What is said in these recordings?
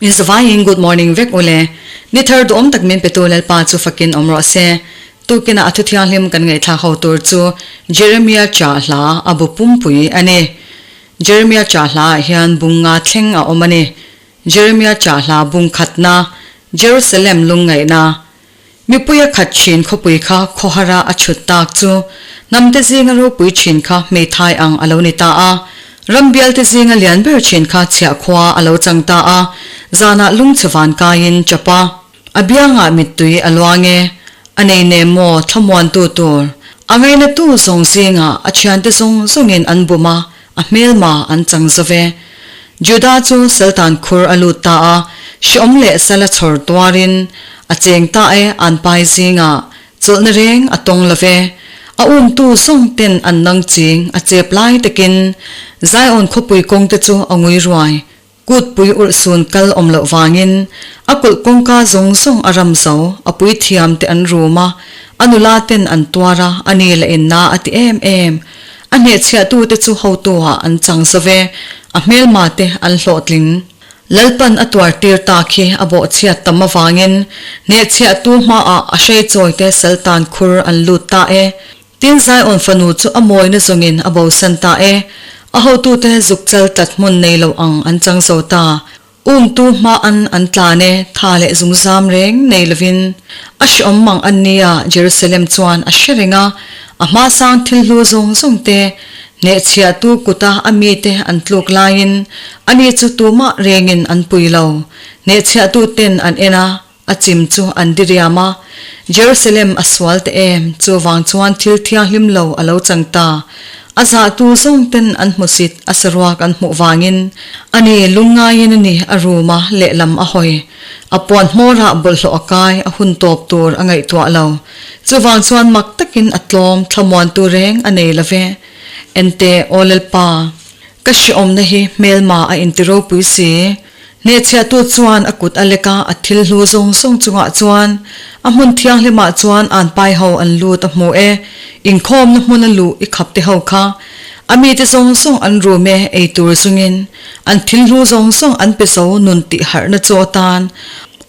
In zavaiin good morning vek ule. Ni thar duhawm tak min petu Lalpa chu fakin awm rawh se. Tukinah a thu thianghlim kan ngaihthlak ho tur chu Jeremiah cha hla a bu pumpui a ni. Jeremiah cha hla ah hian bung nga thleng a awm a ni. Jeremiah cha hla bung khatna, Jerusalem lungngaihna, Mipuia khat thin khawpui kha khawhara a chhut tak chu hnamte zinga ropui thin kha hmeithai ang a lo ni ta a. Rambialte zinga lian ber thin kha chhiah khua a lo chang ta a, zanah lungchhe van kaiin chap a. A biangah mittui a luang e, a nei nem maw thlamuantu tur. A ngainatu zawng zingah a thiante zawng zawngin an bum a, a hmelma an chang zo ve. Juda chu Saltan khur a lut ta a, hreawm leh sala chhawr tuarin a cheng ta e an pai zingah chawlhna reng a tawng lo ve. A umtu zawng ten an nang ching a chep lai takin Zion khawpui kawng te chu a ngui ruai. Kutpui urhsun kal awm loh vangin a kulh kawngka zawng zawng a ram zo, a puithiam te an rum a, a nula ten an tuar a, a ni la in na a ti em em. A hnehchhiahtu te chu hotu ah an chang zo ve, a hmelma te an hlawhtling. Lalpan a tuar tir ta khi a bawhchhiat tam avangin hnehchhiahtu hmaah a hreichawi te saltan khur an lut ta e. Tin Zion fanu chu a mawina zawngin a bosan ta e, a hotute zuk chal tlat hmun nei lo ang an chang zo ta. Umtu hma an an tlan e, tha leh zungzam reng nei lovin. A hreawm mang an nia Jerusalem chuan a hre reng a, a hma sang thil hlu zawng zawng te, hnehchhiahtu kuta a mite an tluk laiin ani chu tumah rengin an pui lo. Hnehchhiahtu ten an en a, A chim chu an diriam a, Jerusalem a sual teh em, chuvang chuan thil thianghlim lo a lo chang ta. A zahtu zawng ten an hmusit a saruak an hmuh vangin a ni lungngaiin a ni a room a lehlam a hawi. A puan hmawrah bawlhhlawh a kai a hun tawp tur a ngaihtuah lo. Chuvang chuan mak takin a tlawm thlamuantu reng a nei lo ve. Enteh aw Lalpa, ka hreawmna hi hmelma a inti ropui si. Hnehchhiahtu chuan a kut a lek a, a thil hlu zawng zawng chungah chuan a hmun thianghlimah chuan an pai ho an lut a hmu e, inkhawmna hmuna luh i khap te ho kha. A mite zawng zawng an rum e, ei tur zungin an thil hlu zawng zawng an pe zo nun tih harhna chu atan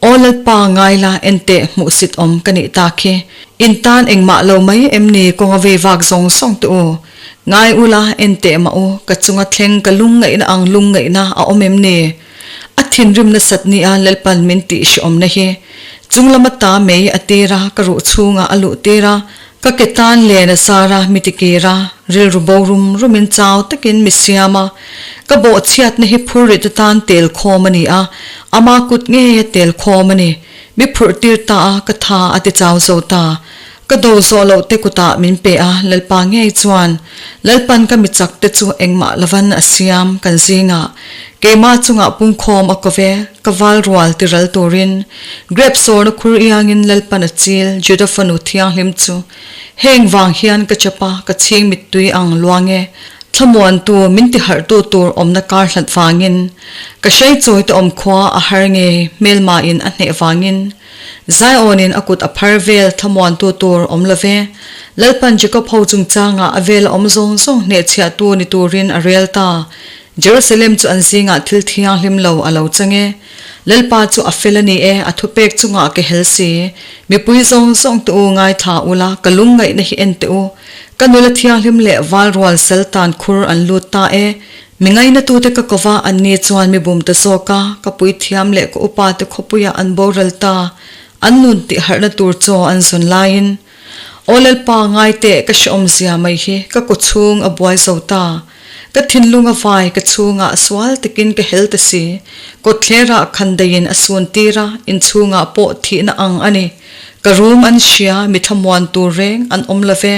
Aw Lalpa ngai la enteh hmuhsit awm ka nih tak hi. In tan engmah lo mai em ni kawnga vei vak zawng zawng te u. Ngai ula, en teh mah u, ka chunga thleng ka lung ngaihna ang lung ngaihna a awm em ni? A thinrim nasat nia Lalpan min tih hreawmna hi. Chung lama ta mei a tir a, ka ruh chhungah a luh tir a, ka ke tan len a zar a, mi tikir a, rilru bo rum rumin chau takin mi siam a. Ka bawhchhiatna hi phurrit atan tel khawm a ni a, ama kut ngeia tel khawm a ni. Mi phurh tir ta a, ka tha a ti chau zo ta. Ka do zawh loh te kutah min pe a, Lalpa ngei chuan, Lalpan ka mi chak te chu engmah lovan a siam kan zingah. Keimah chungah pungkhawm a ko ve, ka val rual ti ral turin. Grep sawrna khur iangin Lalpan a chil, Juda fanu thianghlim chu. Heng vang hian ka chap a, ka chhing mittui ang luang e. Thlamuantu, min ti harhtu tur awmna kar hlat vangin. Ka hreichawi te awmkhua a har ngei, hmelmain a hneh vangin. Zion-in a kut a phar vel thlamuantu tur awm lo ve. Lalpan Jacob ho chungchangah a vela awm zawng zawng hnehchhiahtu ni turin a rel ta. Jerusalem chu an zingah thil thianghlim lo a lo chang e. Lalpa chu a fel a ni e, a thupek chungah ke hel si. Mipui zawng zawng te u ngaithla ula, ka lungngaihna hi en teh u. Ka nula thianghlim leh valrual sal tan khur an lut ta e. Mi ngainatute ka ko va, anni chuan mi bum ta zawk a, ka puithiam leh ka upate khawpuiah an boral ta, an nun tih harhna tur chaw an zawn laiin. Aw Lalpa, ngai teh, ka hrehawmzia mai hi, ka kawchhung a buai zo ta. Ka thinlung a vai, ka chhungah sual takin ka hel ta si. Kawtthlerah khandaiin a sun tir a, inchhungah pawh thihna ang a ni. Ka rum an hria, mi thlamuan tur reng an awm lo ve.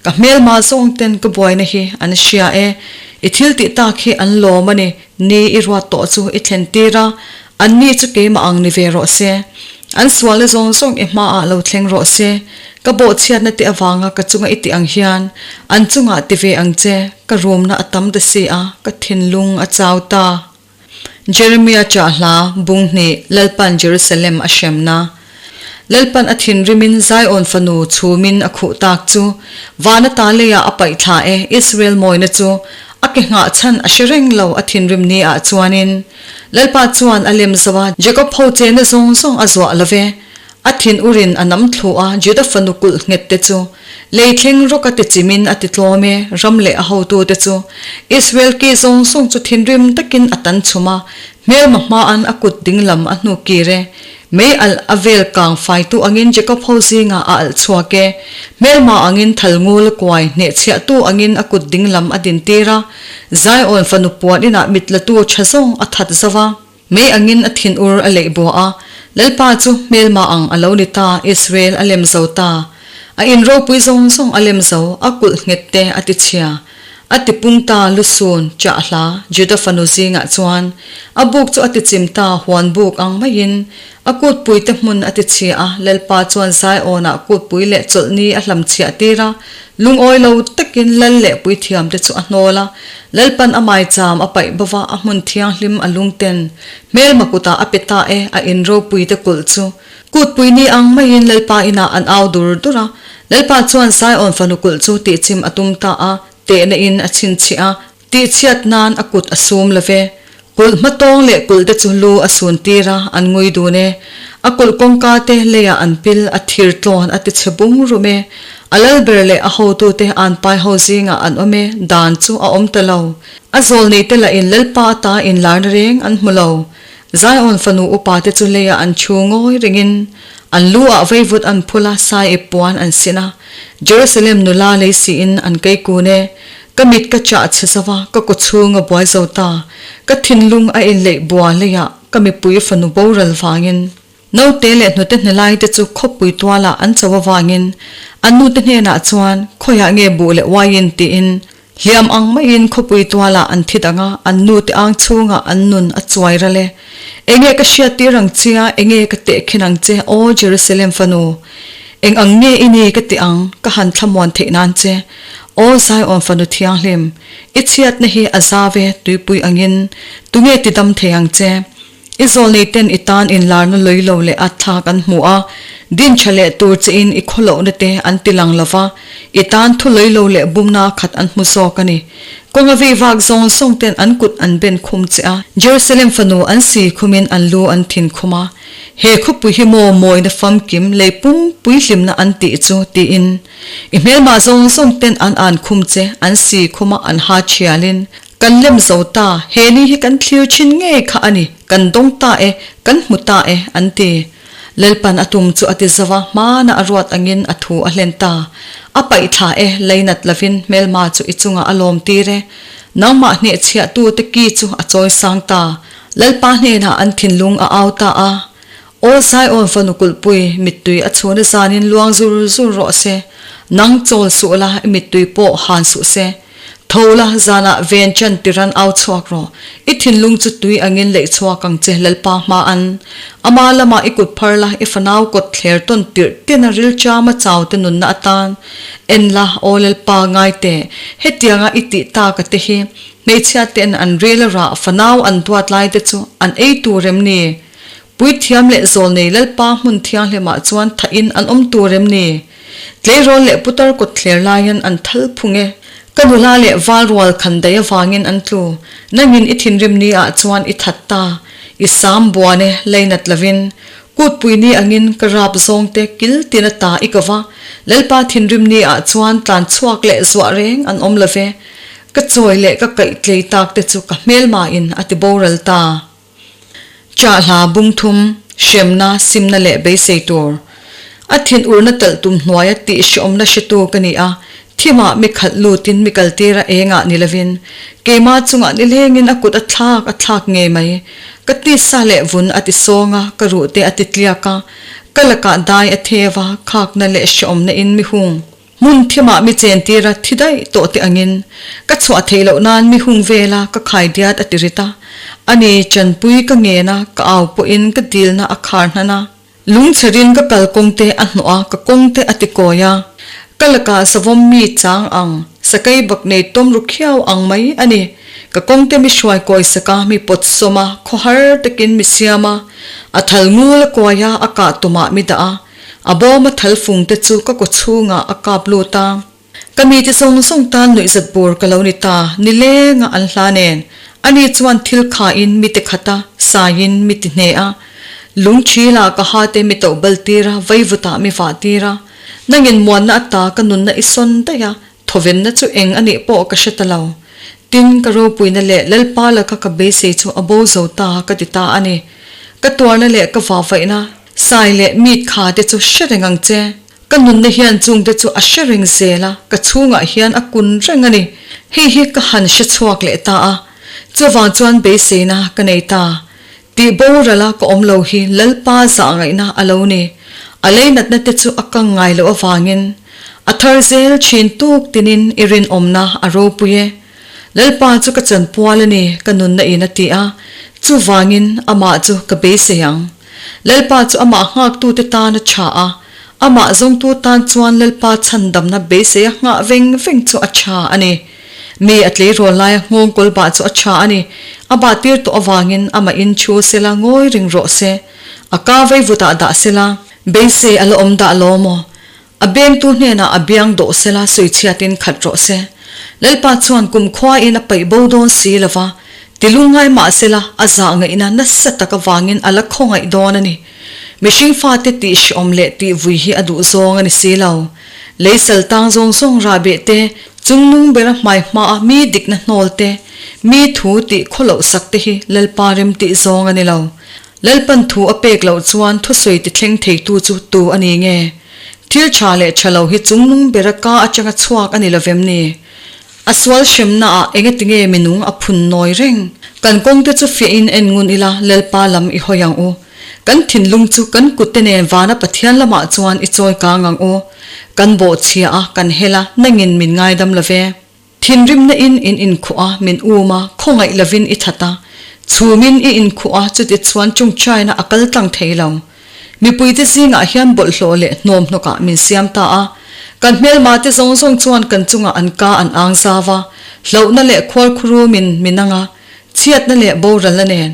Ka hmelma zawng ten ka buaina hi an hria e. I thil tih tak hi an lawm a ni, ni i ruat tawh chu i thlen tir a, an ni chu keimah ang ni ve rawh se. An sualna zawng zawng i hmaah lo thleng rawh se. Ka bawhchhiatna te avanga ka chunga i tih ang hian an chungah ti ve ang che, ka rumna a tam ta si a, ka thinlung a chau ta. Jeremia chah hla, bung hnih, Lalpan Jerusalem a hremna. Lalpan a thinrimin Zion fanu chhumin a khuh tak chu, van ata leiah a paih thla e, Israel mawina chu. A ke nghah chhan a hre reng lo a thinrim ni ah chuanin Lalpa chuan a lem zo a, Jakob ho chena zawng zawng a zuah lo ve. A thin urin a nam thlu a, Juda fanu kulh nghet te chu lei thleng rawk a ti chimin a ti tlawm e, ram leh a hotute chu Israel ki zawng zawng chu thinrim takin a tan chhum a, hmelma hmaan a kut dinglam a hnu kir e. Mei alh a vel kang faitu angin Jakob ho zingah a alh chhuak e. Hmelma angin thal ngul a kuai, hnehchhiahtu angin a kut dinglam a dintir a, Zion fanu puan inah mit latu tha zawng a that zo va. Mei angin a thinur a leih bua a, Lalpa chu hmelma ang a lo ni ta, Israel a lem zo ta. A in ropui zawng zawng a lem zo, a kulh nghet te a ti chhia. A ti pung ta lusun, chah hla, Juda fanu zingah chuan a buk chu a ti chim ta, huan buk ang maiin a kutpui te hmun a ti chhia a, Lalpa chuan Zion-ah kutpui leh chawlhni a hlam chhiah tir a, lungawi lo takin lal leh puithiam te chu a hnawl a, Lalpan a maicham a paih bova a hmun thianghlim a lungten hmelma kutah a pe ta e, a in ropui te kulh chu Kutpui ni ang maiin Lalpa inah an au dur dur a, Lalpa chuan Zion fanu kulh chu tihchim a tum ta a, tehna in a chhinchhiah a, tihchhiat nan a kut a sum lo ve. Kulh hmatawng leh kulh te chu lu a sun tir a, an ngui dun e. A kulh kawngka te leiah an pil, a thir tlawn a ti chhe bung rum e. A lal ber leh a hotute an pai ho zingah an awm e, dan chu a awm ta lo. A zawlnei te lahin Lalpa ata inlarna reng an hmu lo. Zion fanu upa te chu leiah an thu ngawi ringin an lu ah veivut an phul a, sai ip puan an sin a. Jerusalem nula lei siin an kei kun e. Ka mit ka chah chhe zo a, ka kaw chhung a buai zo ta. Ka thinlung a inleih bua leiah ka mipui fanu boral vangin. Naute leh hnute hnelai te chu khawpui tualah an cho avangin an nute hnenah chuan khawiah nge buh leh uaiin tiin hliam ang maiin khawpui tualah an thi dang a, an nute ang chhungah an nun a chuai ral e. Enge ka hriattir ang che a, enge ka tehkhin ang che, Aw Jerusalem fanu? Eng ang nge i ni ka ti ang, ka han thlamuan theih nan che, Aw Zion fanu thianghlim, i chhiatna hi a zau e, tuipui angin tunge ti dam thei ang che? I zawlnei ten i tan inlarna lawilo lo leh a thlak an hmu a, din tha leh tur che in i khawlohna te an ti lang lova, i tan thu lawilo leh bumna khat an hmu zawk a ni. Kawnga vei vak zawng zawng ten an kut an ben khum che a. Jerusalem fanu an si khumin an lu an thin khum a, He khawpui hi maw mawina famkim lei pumpui hlimna an tih chu tiin i hmelmah zawng zawng ten an an khum che, an si khum a an ha thialin Kan lem zo ta, he ni hi kan thlir thin ngei kha a ni, kan dawng ta e, kan hmu ta e, an ti. Lalpan a tum chu a ti zo a, hmana a ruat angin a thu a hlen ta. A paih thla e, leinat lovin hmelma chu i chungah a lawm tir e. Nangmah hnehchhiahtute ki chu a chawi sang ta. Lalpa hnenah an thinlung a au ta a, Aw Zion fanu kulhpui, mittui a chhun a zanin luang zur zur rawh se. Nang chawl suh la, i mittui pawh han suh se. Tho la, zanah ven chan tiran au chhuak rawh. I thinlung chu tui angin leih chhuak ang che, Lalpa hma an. Ama lamah i kut phar la, i fanau kawt thler tawn tirh tina rilchama chau te nunna atan en la, Aw Lalpa, ngai teh, hetianga i tih taka te hi hmeichhia ten an ril a rah fanau an duat lai te chu an ei tur em ni? Puithiam leh zawlnei Lalpa hmun thianghlimah chuan thahin an awm tur em ni? Tleirawl leh putar kawt thler laiin an thal phung e. Ka nula leh val rual khan daih avangin an tlu. Nangin i thinrim ni ah chuan i that ta. I sam buan e, leinat lovin. Kutpui ni angin ka rap zawngte kil tin a ta i kova. Lalpa thinrim ni ah chuan tlan chhuak leh zuah reng an awm love. Ka chawi leh ka kaih tlei tak te chu ka hmelmain a ti boral ta. Chahla bungthum, hremna, simna leh beisei tur. A thinurna talh tum hnuaia tih hreawmna hretu ka ni a, thimah mi khalh lutin mi kaltira engah ni lovin, keimah chungah nilengin a kut a thlak a thlak ngei mai. Ka tisa leh vun a ti sawng a, ka ruhte a ti tliak a, ka lakah dai a theu a, khakna leh hreawmna in mi hung. Hmun thimah mi chentira thi daih tawh te angin ka chhuah theih loh nan mi hung vela ka khai diat a ti rit a. Ani chanpui ka ngen a, ka au pawhin ka dilna a khar hnan a. Lungchherin ka kalkawng te a hnawh a, ka kawng te a ti kawi a. Ka lakah savawm mi chang ang, sakei bak nei tawm ru khiau ang mai a ni. Ka kawng te mi hruai kawi sak a, mi pawt sawm a, khawhar takin mi siam a. A thal ngul a kuai a, a kah tumah mi dah a. A bawma thal fung te chu ka kaw chhungah a kap lut a. Ka mite zawng zawng tan nuihzat bur ka lo ni ta, nilenga an hla nen. Ani chuan thil khain mi ti khat a, saiin mi ti hne a. Lung thila ka ha te mi toh bal tir a, vaivutah mi vah tir a. Nangin muanna ata ka nunna i sawn daih a, thawvenna chu eng a nih pawh ka hre ta lo. Tin, ka ropuina leh Lalpa laka ka beisei chu a bo zo ta ka ti ta a ni. Ka tuarna leh ka vahvaihna, sai leh mit kha te chu hre reng ang che. Ka nunna hian chungte chu a hre reng zel a, ka chhungah hian a kun reng a ni. Hei hi ka han hre chhuak leh ta a, chuvang chuan beiseina ka nei ta. Tih borala ka awm lo hi Lalpa zah ngaihna a lo ni. A leinatna te chu a kang ngai loh avangin a thar zel thin tuk tinin i rinawmna a ropui e. Lalpa chu ka chanpual a ni ka nunna in a ti a, chuvangin amah chu ka beisei ang. Lalpa chu amah nghaktute tan a tha a, amah zawngtu tan chuan Lalpa chhandamna beisei a nghah veng veng chu a tha a ni. Mi a tleirawl laia nghawng kawl bah chu a tha a ni. A bah tir tawh avangin amah in thu sela ngawi ring rawh se. A ka veivutah dah sela. Beisei a la awm dah lo maw? A bengtu hnenah a biang dawh sela sawichhiatin khat rawh se. Lalpa chuan kumkhuain a paih bo dawn si lo va, ti lungngai mah sela a zah ngaihna nasa tak avangin a la khawngaih dawn a ni. Mihring fate tih hreawm leh tih vui hi a duh zawng a ni si lo. Lei sal tang zawng zawng rahbeh te, chungnung bera hmai hmaa mi dikna hnawl te, mi thu tih khawloh sak te hi Lalpa rem tih zawng a ni lo. Lalpan thu a pek loh chuan thusawi ti thleng theitu chu tu a ni nge? Thil tha leh tha lo hi chungnung bera ka atanga chhuak a ni lovem ni? A sual hremnaah engatinge minung a phun nawi reng? Kan kawngte chu fiahin en ngun ila Lalpa lam i hawi ang u. Kan thinlung chu kan kutte nen vana Pathian lamah chuan i chawi kang ang u. Kan bawhchhia a, kan hel a, nangin min ngaidam love. Thinrimna in in inkhuh a, min um a, khawngaih lovin i that a. Chhumin i inkhuh a, chuti chuan chungchaina a kal tlang thei lo. Mipuite zingah hian bawlhhlawh leh hnawmhnawkah min siam ta a. Kan hmelmate zawng zawng chuan kan chungah an ka an ang zau a, hlauhna leh khualkhurumin min ang a, chhiatna leh boralna nen.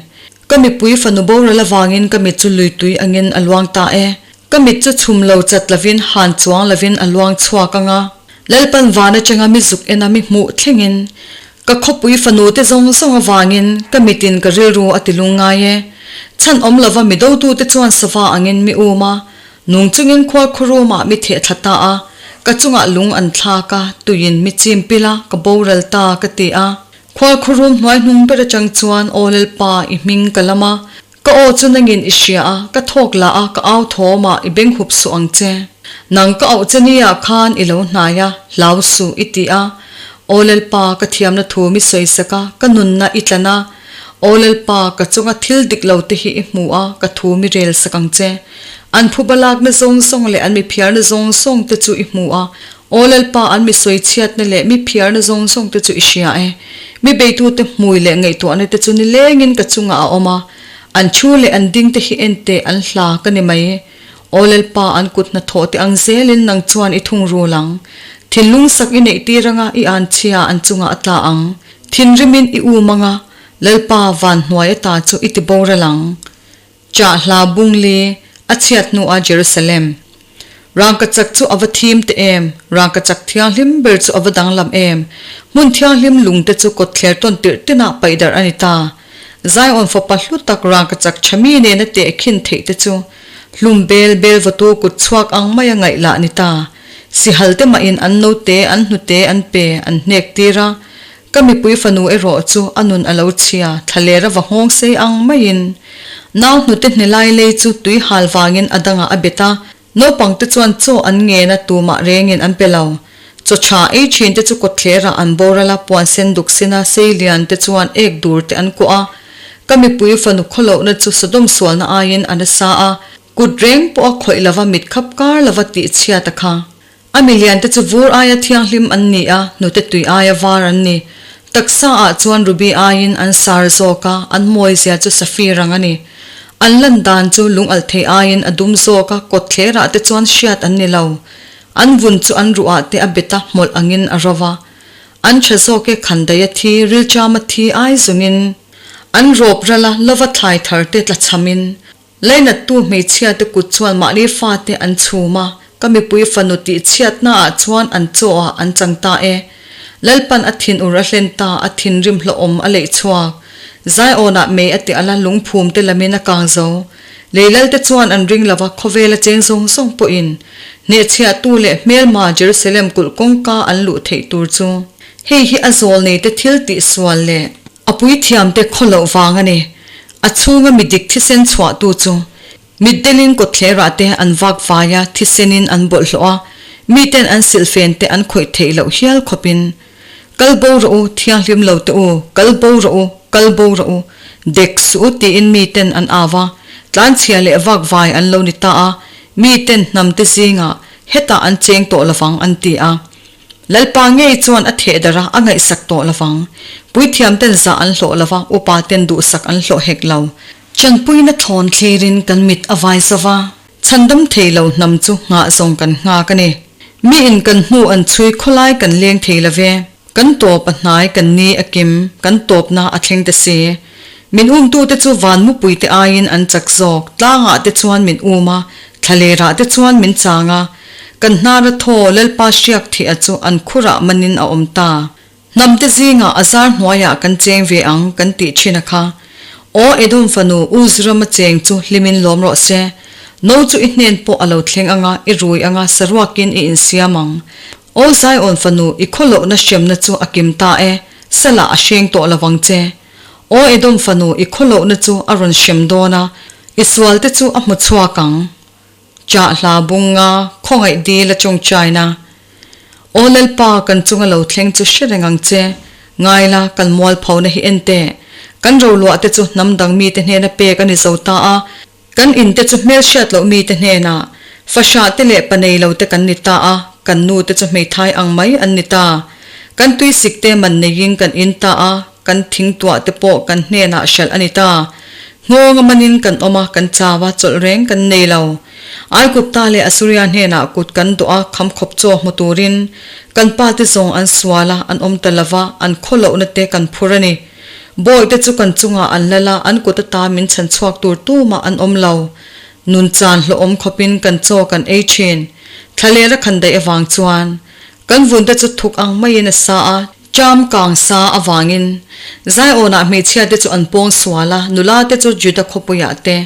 Ka mipui fanu boral avangin ka mit chu luitui angin a luang ta e. Ka mit chu chhum lo chat lovin han chuang lovin a luang chhuak ang a. Lalpan van atanga mi zuk ena mi hmuh thlengin ka khawpui fanu te zawng zawng avangin ka mitin ka rilru a ti lung ngai e. Chhan awm lova mi dotute chuan sava angin mi um a, nung chungin khual khawrumah mi theh thla ta a, ka chungah lung an thlak a, tuiin mi chim pil a, ka boral ta ka ti a. Khual khawrum hnuai hnung ber atang chuan Aw Lalpa i hming ka lam a, Ka aw chu nangin i hria a, ka thawk lah a, ka au thawm a, i beng hup suh ang che. Nang ka auh che nia khan i lo hnai a, hlau suh i ti a. Aw Lalpa, ka thiamna thu mi sawi sak a, ka nunna i tlan a. Aw Lalpa, ka chunga thil dik lo te hi i hmu a, ka thu mi rel sak ang che. An phuba lakna zawng zawng leh an mi phiarna zawng zawng te chu i hmu a, Aw Lalpa, an mi sawi chhiatna leh mi phiarna zawng zawng te chu i hria e. Mi beitute hmui leh ngaihtuahna te chu nilengin ka chungah a awm a. An thu leh an ding te hi en teh an hla ka ni mai. Aw Lalpa, an kut hnathawh te ang zelin nang chuan i thung rul ang. Thinlung sak i neih tir anga i an chhia an chungah a tla ang. Thinrimin i um anga, Lalpa, van hnuai ata chu i ti boral ang. Chah hla bung li a chhiat hnuah Jerusalem rangkachak chu a va thim teh em, rangkachak thianghlim ber chu a va danglam em, hmun thianghlim lung te chu kawtthler tawn tirh tinah paih darh a ni ta. Zion fapa hlu tak rangkachak tha mi nena tehkhin theih te chu hlum bel bel vawtu kut chhuak ang maia ngaih lah ni ta. Sihal te mahin an note an hnute an pe an hnek tir a, Ka mipui fanu erawh chu a nun a lo chhia, thlaler a va nghawng sei ang maiin. Nau hnute hnelai lei chu tui hal vangin a dangah a bet a, naupang te chuan chaw an ngen a tumah rengin an pe lo. Chaw tha ei thin te chu kawtthlerah an boral a, puan sen duk sina sei lian te chuan ek dur te an kuah a. Ka mipui fanu khawlohna chu Sodom sualna aiin a nasa a, kut reng pawh a khawih lova mit khap kar lova tih chhiat a kha. A milian te chu vur aia thianghlim an ni a, hnute tui aia var an ni. Taksa ah chuan ruby aiin an sar zawk a, an mawi zia chu safir ang a ni. An lan dan chu lung alh thei aiin a dum zawk a, kawtthler ah te chuan hriat an ni lo. An vun chu an ruh ah te a bet a, hmawlh angin a ro va. An tha zawk e khandaih a thi, rilcham a thi ai zungin. An rawp ral a, lova thlai thar te tlachham in. Lainattu hmeichhia te kut chuan mahni fate an chhum a, Ka mipui fanu tihchhiatnaah chuan an chaw ah an chang ta e. Lalpan a thinur a hlen ta, a thinrim hlawhawm a leih chhuak. Zaiawnah mei a ti alh a, lungphum te lamin a kang zo. Leilal te chuan an ring lova, khawvela cheng zawng zawng pawhin hnehchhiahtu leh hmelma Jerusalem kulh kawngka an luh theih tur chu hei hi a zawl nei te thil tih sual leh a puithiam te khaw loh vang a ni. A chhunga mi dik thisen chhuahtu chu Mitdelin kawtthlerah te an vak vai a, thisenin an bawlhhlawh a, miten an silhfen te an khawih theih loh hial khawpin, Kal bo rawh u, thianghlim lo te u, kal bo rawh u, kal bo rawh u, dek suh u tiin miten an au a, tlanchhia leh vak vai an lo ni ta a, miten hnam te zingah hetah an cheng tawh lovang an ti a. Lalpa ngei chuan a theh darh a, a ngaihsak tawh lovang. Puithiam ten zah an hlawh lova, upa ten duhsak an hlawh hek lo. Chanpuina thlawn thlirin kan mit a vai zo va, chhandam thei lo hnam chu nghah zawng kan nghak a ni. Miin kan hnu an chhui khawlai kan leng thei lo ve. Kan tawp a hnai kan ni a kim, kan tawpna a thleng ta si. Min umtute chu van mupuite aiin an chak zawk, tlangah te chuan min um a, thlalerah te chuan min chang a. Kan hnara thaw Lalpa hriak thih a chu an khurah manin a awm ta. Hnamte zingah a zar hnuaiah kan cheng ve ang kan tih thin a kha. Aw Edom fanu Uz rama cheng chu hlimin lawm rawh se. No chu i hnen pawh a lo thleng anga i rui anga saruakin i insiam ang. Aw Zion fanu i khawlohna hremna chu a kim ta e, salah a hreng tawh lo vang che. Aw Edom fanu i khawlohna chu a rawn hrem dawn a, i sualte chu a hmu chhuak ang. Chah hla bunga khawngaih dil a tawngtaina. Aw Lalpa kan chunga lo thleng chu hre reng ang che. Ngaila kan mualphona hi en teh. Kan roluah te chu hnam dang mite hnena pek a ni zo ta a, kan in te chu hmelhriat loh mite hnenah fahrah te leh pa nei lo te kan ni ta a, kan nu te chu hmeithai ang mai an ni ta. Kan tuisik te man neiin kan in ta a, kan thingtuah te pawh kan hnenah hralh a ni ta. Nghawng a manin kan awm a, kan chau a, chawlh reng kan nei lo. Aigupta leh Asuria hnenah kut kan dawh a, khamkhawp chaw hmu turin kan pa te zawng an sual a, an awm ta lo va, an khaw lohna te kan phur a ni. Bawi te chu kan chungah an lal a, an kut ata min chhan chhuak tur tumah an awm lo. Nun chan hlawhawm khawpin kan chaw kan ei thin. Thlalera khan daih avang chuan kan vun te chu thuk ang maiin a sa a, Ṭam kang sa avangin Zion-ah hmeichhia te chu an pawng sual a, nula te chu Juda khawpuiah te,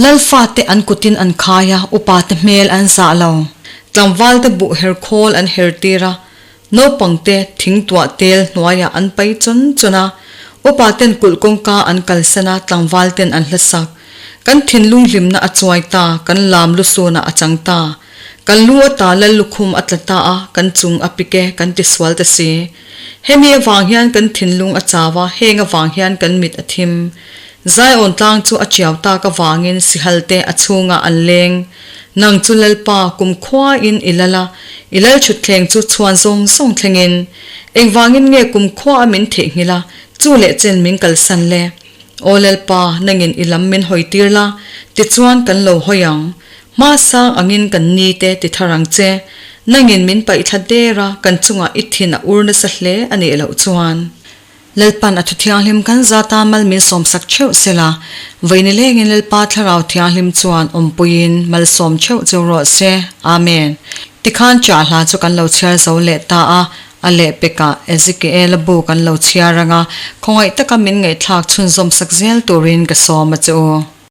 Lalfa te an kutin an khai a, upa te hmel an zah lo. Tlangval te buh her khawl an her tir a, naupang te thing tuah tel hnuaiah an pai chawn chawn a, upa ten kulh kawngka an kalsan a, tlangval ten an hlasak. Kan thinlung hlimna a chuai ta, kan lam lusunah a chang ta. Kan lu ata lal lukhum a tla ta a, kan chung a pik e, kan ti sual ta si. Hemi avang hian kan thinlung a chau a, heng avang hian kan mit a thim. Zion tlang chu a chiau tak avangin sihal te a chhungah an leng. Nang chu Lalpa, kum khuain i lal a, i lal thutthleng chu chhuan zawng zawng thlengin. Engvangin nge kum khua a min theihnghilh a, chu leh chen min kalsan le? Aw Lalpa, nangin i lam min hawi tir la, tichuan kan lo hawi ang. Hma sang angin kan ni te ti thar ang che. Nangin min paih thla der a, kan chungah i thin a ur nasa hle a nih loh chuan. Lalpan a thu thianghlim kan zata mal min sawmsak theuh sela, vawiin lengin Lalpa Thlarau Thianghlim chuan awmpuiin malsawm theuh cheu rawh se. Amen. Tikhan chah hla chu kan lo chhiar zo leh ta a, a lehpekah Ezekiel-a bu kan lo chhiar anga, khawngaih taka min ngaihthlak chhunzawm sak zel turin ka sawm a che u.